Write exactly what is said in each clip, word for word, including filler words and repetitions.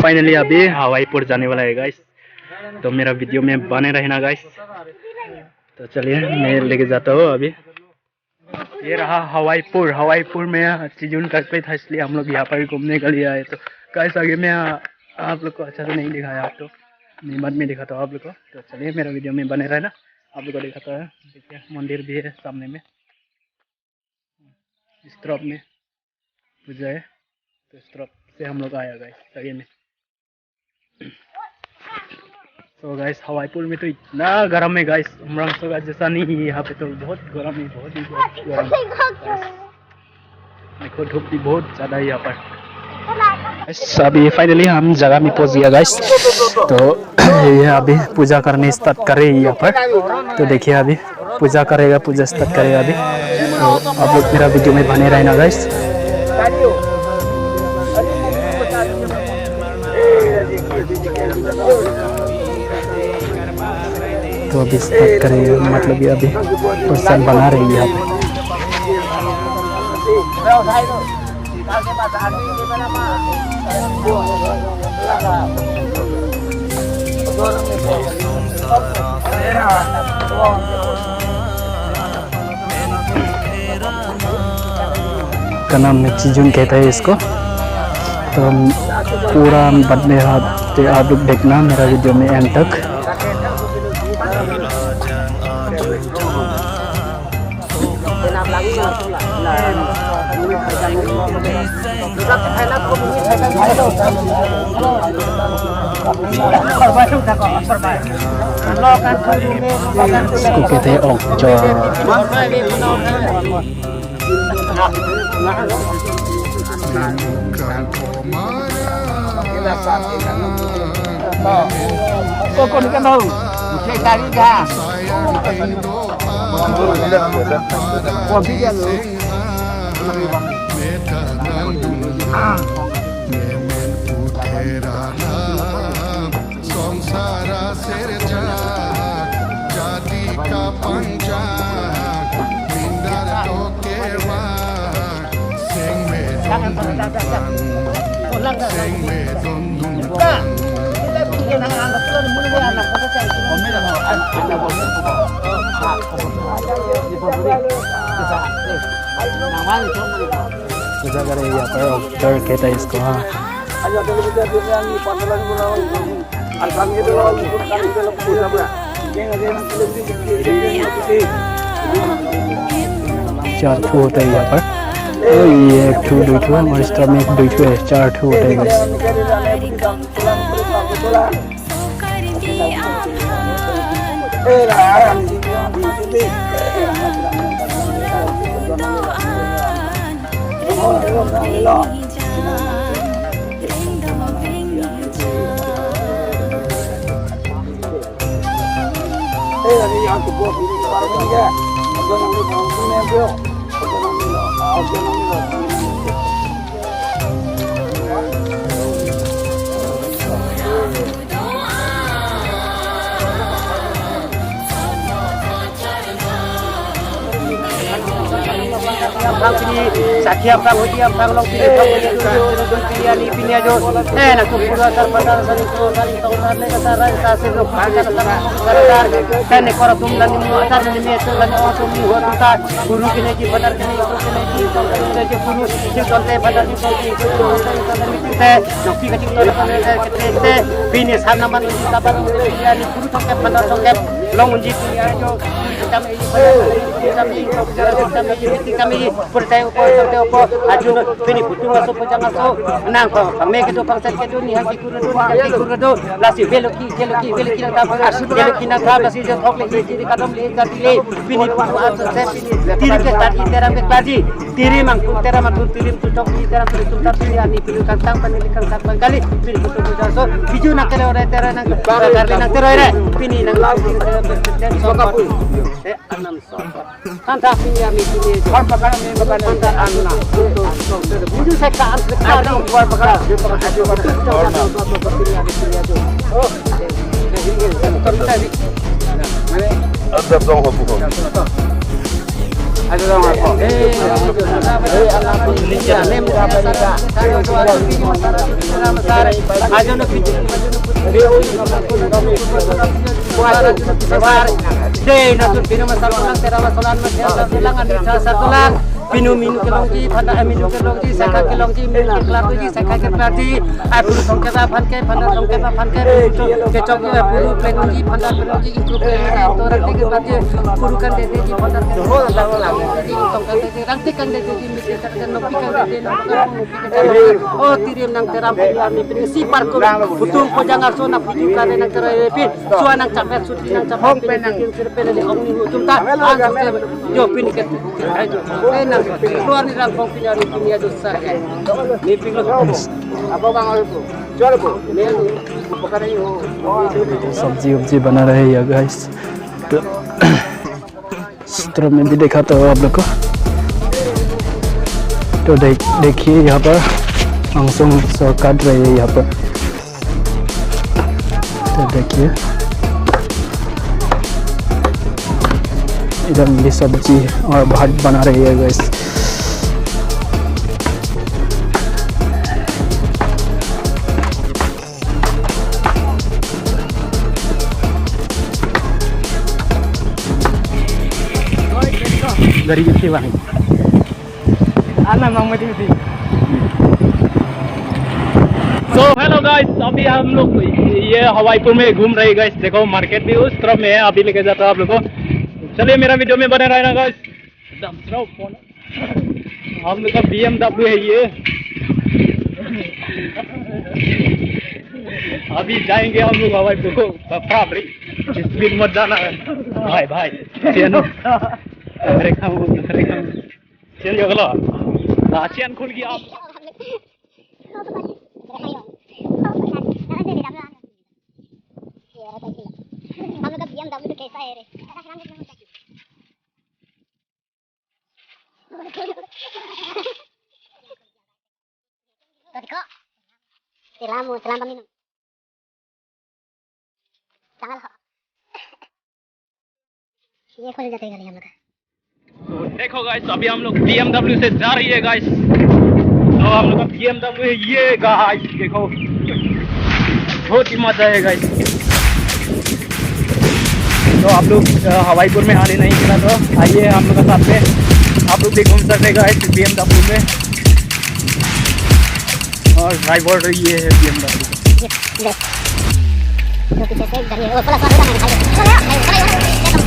फाइनली अभी हवाईपुर जाने वाला है गाइस। तो मेरा वीडियो में बने रहना गाइस। तो चलिए, मैं लेके जाता हूँ अभी। ये रहा हवाईपुर। हवाईपुर में चिजुन कट पे था, इसलिए हम लोग यहाँ पर घूमने के लिए आए। तो गाइस, आगे में आ, आप लोग को अच्छा से नहीं दिखाया, आप तो नहीं, बाद में दिखाता हूँ आप लोग को। तो चलिए, मेरा वीडियो में बने रहना, आप लोग को दिखाता है। देखिए, मंदिर भी है सामने में, इस तरफ में पूजा है। तो इस तरफ से हम लोग आया गाइस, आगे में। तो गाइस, हवाईपुर में तो इतना गर्म है गाइस, उमरांगसो का जैसा नहीं है यहाँ पे, तो बहुत गर्म है, बहुत ही बहुत गर्म है। देखो, धूप भी बहुत ज्यादा है यहाँ पर। गाइस, अभी फाइनली हम जगह में पहुंच गया गाइस। तो ये अभी पूजा करने स्टार्ट कर रहे हैं यहाँ पर। तो देखिए, अभी पूजा करेगा, पूजा स्टार्ट करेगा अभी। तो आप लोग मेरा वीडियो में बने रहना गाइस। तो अभी स्टार्ट करेंगे, मतलब कि अभी प्रसाद बना रही है यहाँ पे। का नाम है, चिजुन कहता है इसको। तो हम पूरा बाद में आप, आप लोग देखना मेरा वीडियो में एंड तक। इसको कहते हैं ओकजोर। Kok, kok, ini kan tahu. Saya cari dah. Kopi dia lu. संसार सिरजा जाति का पंचांग, मिंदर तो केवा, सेंग में दोन दुन, सेंग में दोन दुन। पूजा करें यहाँ पर, ओकजोर कहता है इसको, हाँ। चार ठो होता है यहाँ पर। तो ये एक ठो, दो ठो और इस तरफ में एक दो ठो है, चार ठो होता है बस। Aphrang pini, sakhi aphrang, hudi aphrang, long pini, aphrang pini, pini, pini, ani pini ajo. Eh, nangtum pura sar patar sari so sari tong sar ne kasar rai sar se no pura sar sar sar. Tane kor atum lani mu asar lani me so lani o so mi ho tuta. Guru kene ji, patar kene, guru kene ji, tong kene ji, guru, ji tong te, patar ji tong te, guru tong te, tong te, tong te, nokpi kaching tong te, te, te, pini sar naman unji, sabar unji, ya ni guru tong ke, patar tong ke, long unji, ya jo, kami, kami, kami, kami, purte upo, purte upo, aju, pini putu aso, pujang aso, nang ko, kami kedo, pangset kedo, ni haki guru do, ni haki guru do, lasi veloki, veloki, veloki nang tap, veloki nang tap, lasi jo thok le, ji kadom le, jati le, pini putu aso se, pini, tiri ke tati, teram ke tati, tiri mangkun, teram mangkun, tiri putu thok, tiri teram, tiri tum tap, tiri ani, tiri kangtang, pani le kangtang, pangkali, pini putu putu aso, biju nang kele ore, tera nang, karli nang tera ore, pini nang, eh, anam so. Tanta pini ami pini. Pan pakar ami pakar. Tanta anna. Itu sekta an sekta. Pan pakar. Oh. Ada dong apa? Ada dong apa? Eh, Pinu minu kelongji, phanda minu kelongji, sakha kelongji, minu keklapji, sakha keklapji, apuru thomkep aphan ke, phanda thomkep aphan ke, minu kechok, apuru plengji, phanda plengji, ingkuk plengji, ingkuk rangti keklapji, puru kan dedeji, phanda tongkan dede, rangti kan dedeji, misi kan nopi kan dede, nopi kan, nopi kan. Oh, tirim nang teram pini arni pini si parkun, putung pojang arso nang puju kare nang terai pin, sua nang chapet suti nang chapet pini, pini sirpe le ong ni hutum ta, ang sirpe jo pini ke, ai jo, eh, nang keluar ni rang pong pini arni pini ajo sa ke. Ni pin lo. Apa bang itu? Jual bu. Ni lo. Bukan ini. Oh. सब्जी वब्जी बना रहे हैं गाइस। तो स्टोर में भी दिखाता हूँ आप लोग को। तो देख, देखिए यहाँ पर मांस वांस काट रहे हैं यहाँ पर। तो देखिए, इधर भी सब्जी और भात बना रही है guys. Dari Jepang. Ana mang mati mati. So hello guys, अभी हम लोग ये हवाईपुर में घूम रहे हैं गाइस। देखो मार्केट भी उस तरफ में है, अभी लेके जाता हूँ आप लोग को। चलिए मेरा वीडियो में बने रहना गाइस। एकदम स्लो फोन। हम लोग का बीएमडब्ल्यू है ये। अभी जाएंगे हम लोग हवाईपुर को। बाप रे, स्पीड मत जाना भाई, भाई। चलो। अरे खाओ, अरे खाओ। चेन जो गलो। हाँ, चेन खुल गया। हम लोग का बीएमडब्ल्यू तो कैसा है रे? तो देखो, तेलाम, तेलाम बनी ना। चांगल हो। ये खोल जाते हैं गाड़ी हम लोग का। तो देखो गाइस, अभी हम लोग बीएमडब्ल्यू से जा रही है गाइस। तो हम लोग का बीएमडब्ल्यू है ये गाइस, देखो बहुत ही मजा है गाइस। तो आप लोग अ, हवाईपुर में आने नहीं मिला तो आइए हम लोग के साथ में, आप लोग भी घूम सकते हैं गाइस बीएमडब्ल्यू में। और ड्राइवर ये है बीएमडब्ल्यू। ये, ये। जो पीछे से गाड़ी है, वो पुलिस वाला उधर है, दिखाई दे। चलो, चलो, चलो, चलो।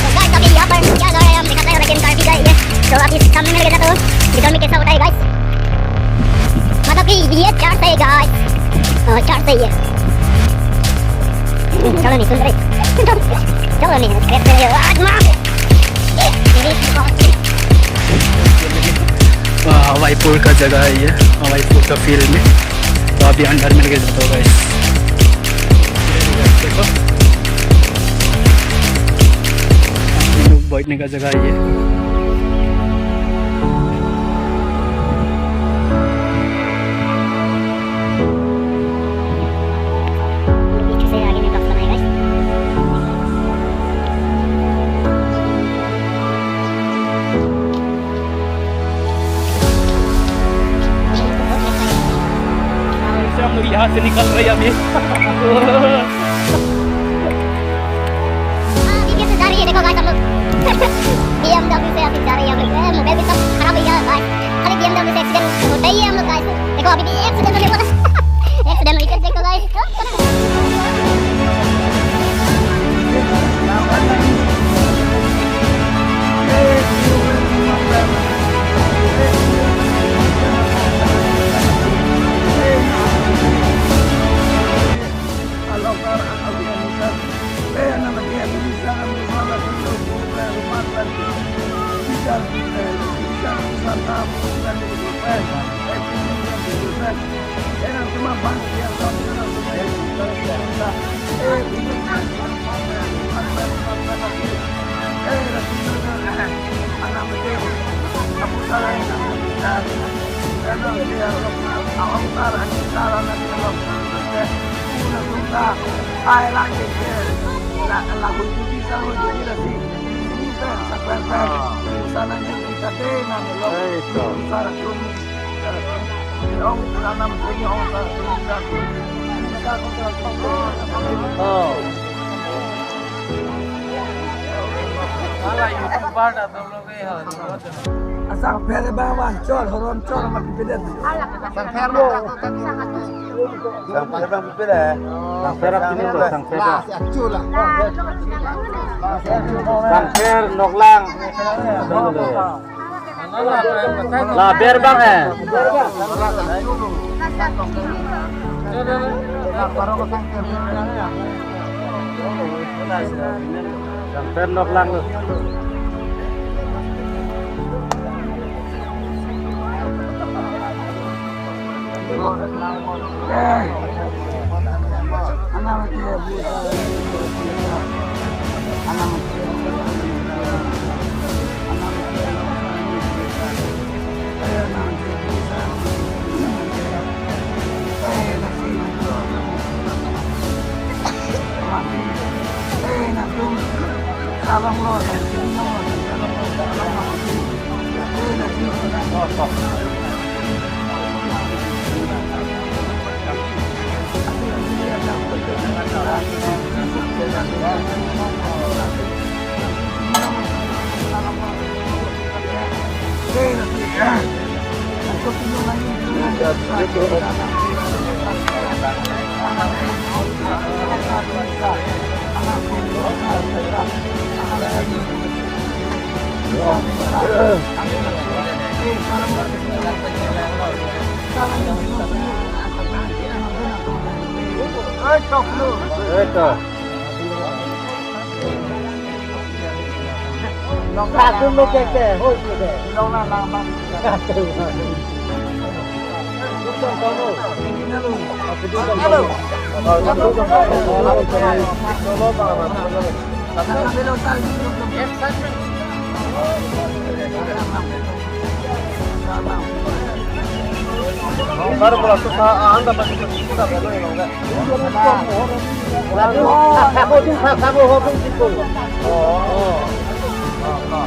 तो गाइस, अभी यहाँ पर क्या कर रहे हैं हम दिखाते हैं, लेकिन कार भी गई है। तो अभी सामने में लगे तो भीतर में कैसा होता है गाइस? मतलब कि ये चार सही गाइस। हाँ, चार सही है। चलो नहीं, सुन रहे। चलो नहीं, क्रैश कर दिया। आज मार। आ, हवाई पुल का जगह है ये, हवाई पुल का फील्ड में। तो अभी अंदर में लेके जाता हूँ गाइस। देखो, बैठने का जगह है ये। पीछे से आगे में बॉक्स बनाएगा। हम लोग यहाँ से निकल रहे हैं अभी। हाँ, अभी कैसे जा रही है, देखो गाइस, हम लोग बीएमडब्ल्यू से अभी जा रहे हैं हम लोग। ए, मोबाइल भी सब खराब हो गया गाइस, खाली बीएमडब्ल्यू से एक्सीडेंट होता ही है हम लोग गाइस। देखो, अभी भी एक्सीडेंट होने वाला। एक्सीडेंट रिपोर्ट देखो guys. Eito. Oh. Ala YouTuber dah tolong eh. Asangpher ba wan chor, horon chor ma pipedet. Sangpher lo. Sangpher bang pipil eh. Sangpher apa ini tuh? Sangpher. Sangpher Noklang. La ber bang eh. Sangpher Noklang lo. Eito. Nong kadun lo keke, hoi keke. Nong na lang bang. Hello. Baru pulang susah, ah, anda pasti sudah belum ya, enggak? Lalu, kamu tu, kamu hobi situ. Oh.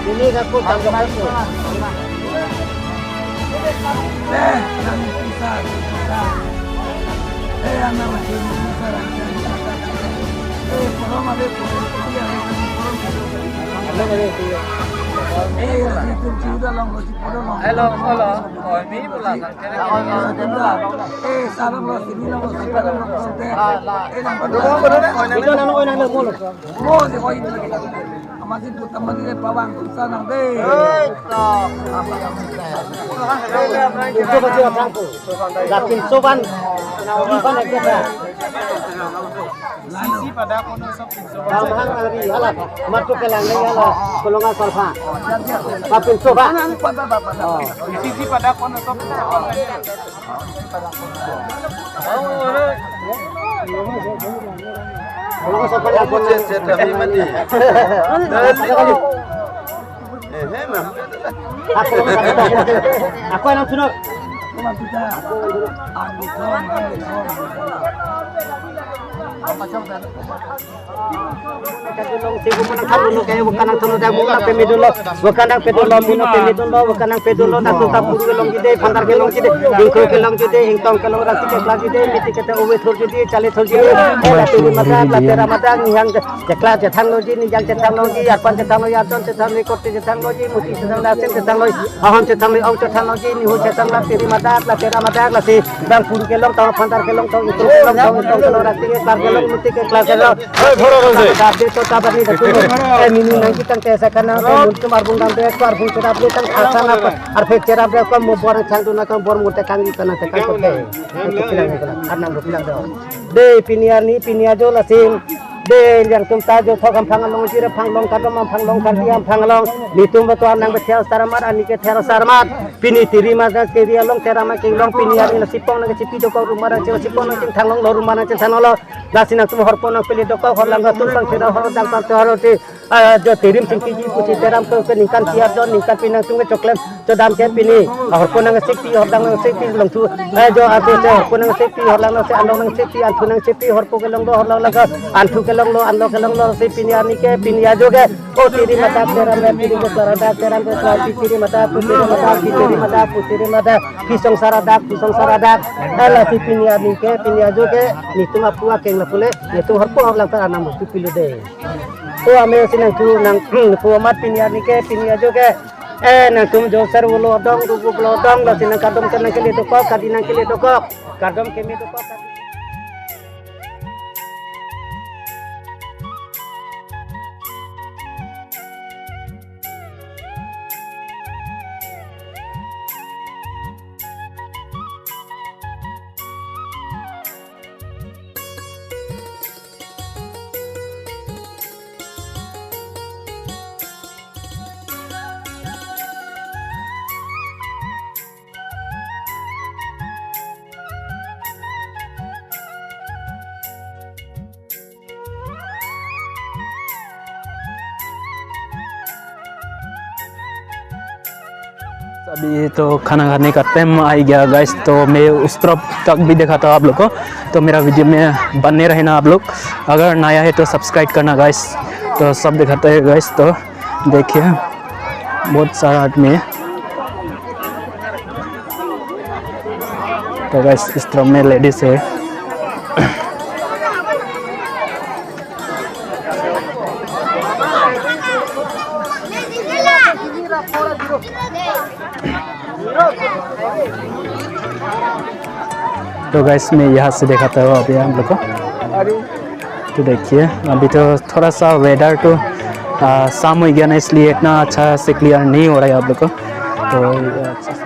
Ini aku tangkap aku. Eh, yang susah, susah. Eh, yang nama susah, susah. Eh, kalau mau dia, dia, dia, dia, dia. Hello, hello. Oh, ini pula. Eh, salam lo, sini lo, salam lo, eh, nang. Ito na, no, na, no, mo lo. Mo, di ko ini lagi. Ama si puta mati de pawang tum sanang de. Eh, to. Ito ba siya tangko. Lapin soban. Soban na kita. Sisi pada kono sop pinso. Kamhang ari hala, matu kelang le hala, kolonga solfa. Lapin soban. Oh. Sisi pada kono sop pinso. Kolonga solfa. Kamu cek, cek kami mati. Eh, eh, ma'am. Ako, ako lang sunod. Kadulong si bu manang tharu lo kaya bu kanang tharu dak bu nang pemedun lo, bu kanang pedun lo, bu nang pemedun lo, bu kanang pedun lo, dak tuta puru kelong jide, phantar kelong jide, ingkro kelong jide, ingtong kelong, rasi kekla jide, miti kete ove thur jide, chale thur jide, eh, lati madak, lati ramadak, nihang je- Chekla chethang lo ji, nijang chethang lo ji, arpan chethang lo ji, arjon chethang lo ji, korte chethang lo ji, muti chethang lo, asin chethang lo ji, ahon chethang lo ji, ong chethang lo ji, nihu chethang lo, piri madak, la tera madak, lasi bang puru kelong tong, phantar kelong tong, ingkro kelong tong, ingtong kelong, rasi kekla kelong, miti kekla kelong. Hei, bhoro kong se. Dap de to tabar ni datu. Eh, mini nang kitang te sa kana, te mun tum arbung dam de, ko arbung cherap de tang khasa na pa, arphek cherap de ko mo bor chang tu na ko bor mun te kang di kana te kang ko te. Itu pilang ni kana, arnam ko pilang do. De pini arni, pini ajo lasi. De, yang tum ta jo thok amphang along, jira phang long, kadom amphang long, kardi amphang along. Nitum betuan nang bethel sar amat, ani kethel sar amat. Pini tiri maja tiri along, tera ma king long, pini arni nasi pong nang kechipi dokok rumah nang ching, si pong nang chingthang long, lo rumah nang chingthang long lo. Lasi nangtum horpo nang pili dokok, horlang tum sang thera hor dang pang thera hor ti. Ah, jo tirim singki ji pusi teram ke, ke ningkan tiar jo ningkan pinang tum ke choklem. Chodam ke pini, ah, horpo nang sikti, hordang nang sikti, longthu, eh, jo arti se, horpo nang sikti, horlang nang sikti, anlong nang sikti, anthu nang sikti, horpo kelong do, horlang lang ke, anthu ke Longlo, anlo kelonglo, si pini arni ke, pini ajo ke. O tiri mata, teram, teram, tiri ke, teram, teram, tiri mata, pu tiri mata, pu tiri mata, pu tiri mata, pi songsar adak, pi songsar adak. Eh, lasi pini arni ke, pini ajo ke, netum apu akeng lapu le, netum harpo harlang ta anam pu pilu de. O ame si nangtum nang, pu amat pini arni ke, pini ajo ke. Eh, nangtum jo ser ulo dong, dugu ulo dong, lasi nang kardom ke nangkele dokok, kadi nangkele dokok, kardom keme dokok, kadi. अभी तो खाना खाने का टाइम आ गया गाइस, तो मैं उस तरफ तक भी दिखाता हूँ आप लोग को। तो मेरा वीडियो में बने रहना आप लोग, अगर नया है तो सब्सक्राइब करना गाइस। तो सब दिखाते हैं गाइस, तो देखिए बहुत सारा आदमी है। तो गाइस इस तरफ में लेडीज है। तो गाइस मैं यहाँ से दिखाता हूँ अभी आप लोग को। तो देखिए अभी तो थोड़ा सा वेदर तो आ, शाम हो गया ना, इसलिए इतना अच्छा से क्लियर नहीं हो रहा है आप लोग को। तो ये अच्छा से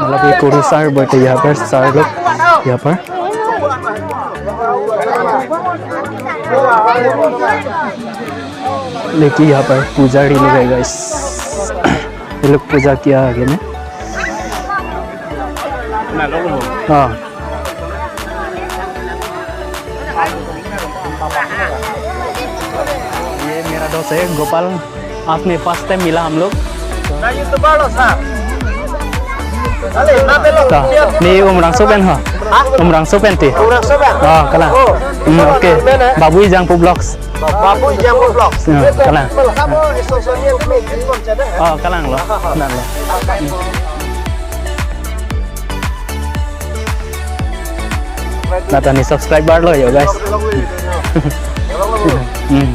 मतलब ये गुरु सर बैठे यहाँ पर, सर लोग यहाँ पर। लेकिन यहाँ पर पुजारी लोग है गाइस, ये लोग पूजा किया आगे में। हाँ। ये मेरा दोस्त है गोपाल, आज में फर्स्ट टाइम मिला हम लोग। Ito, ni Umrangso pen ha? Ha? Umrangso pen ti? Umrangso pen? Ah, kalang. Oh. Hmm, okay. Babu Ijangpu Vlogs. Babu Ijangpu Vlogs. Hmm, kalang. Oh, kalang lo. Kalang lo. Nata ni subscriber lo yo, guys. Hmm.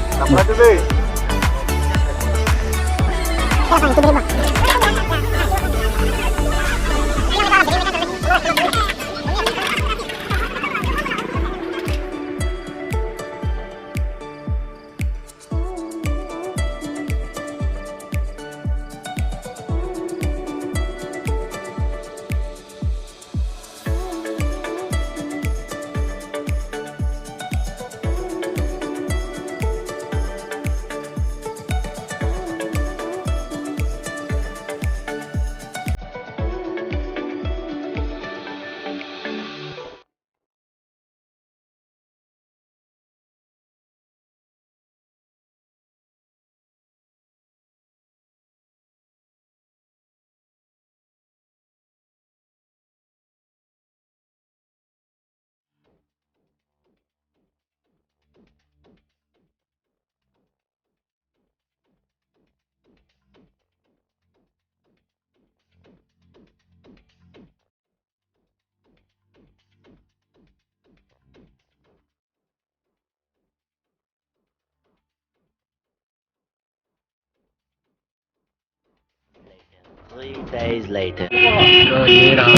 Three days later. तो ये रहा,